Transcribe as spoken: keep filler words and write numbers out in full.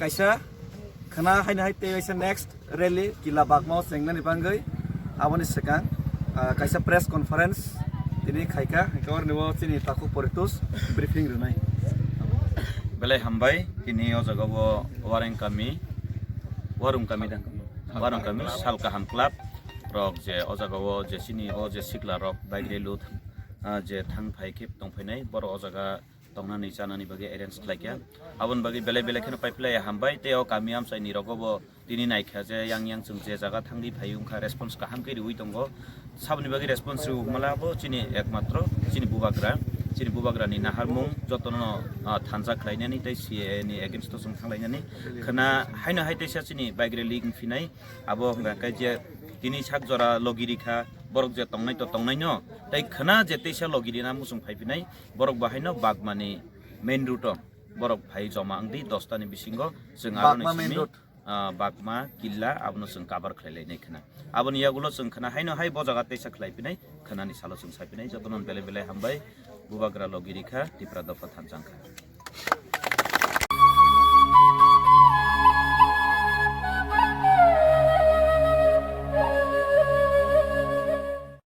Kaisa khwna haino hai tei kaisa next rally Kila Bagmao chengnani bangwi aboni swkang, ah, kaisa press conference tini khaikha, hwnkhe orni o chini takhuk Poritos briefing rwnai. Belai hambai, tini o jaga o Wareng kami, Warung kami da, Warung kami, Sal Kaham Club rok je o jaga o je chini o je sikla rok bike rally, ah, je thang phai khe tong phainai, borok o jaga tongnani chanani bagwi arrange khlaikha. Aboni bagwi belai belai kheno paiphlai hambai, tei o kami amchaini rogo bo tini naikha je yang yang chwng je jaga thangwi phai wngkha, response kaham khe riwi tongo. Saboni bagwi response riwi mala bo chini ekmatro chini bubagra, chini bubagrani naharmung jotono, ah, thansa khlainani tei C A A ni against o chwng thanglainani. Khwna haino hai teisa chini bike rally wng phinai, abo hwnka khe je tini sak jora logi rikha, borok je tongnai to tongnaino, tei khwna je teisa logi rina muchung phai phinai, borok bahaino Bagmani main route o borok phai joma wngdi, dosta ni bisingo chwng aroni Bagma main simi, road. Ah, Bagma, Killa, abono chwng cover khlai lainai khwna. Aboni yagulo chwng khwna haino hai bo jaga teisa khlai phinai, khwnani salo chwng sai phinai, jotono belai belai hambai, bubagra logi rikha, Tipra dopha thansa wngkha.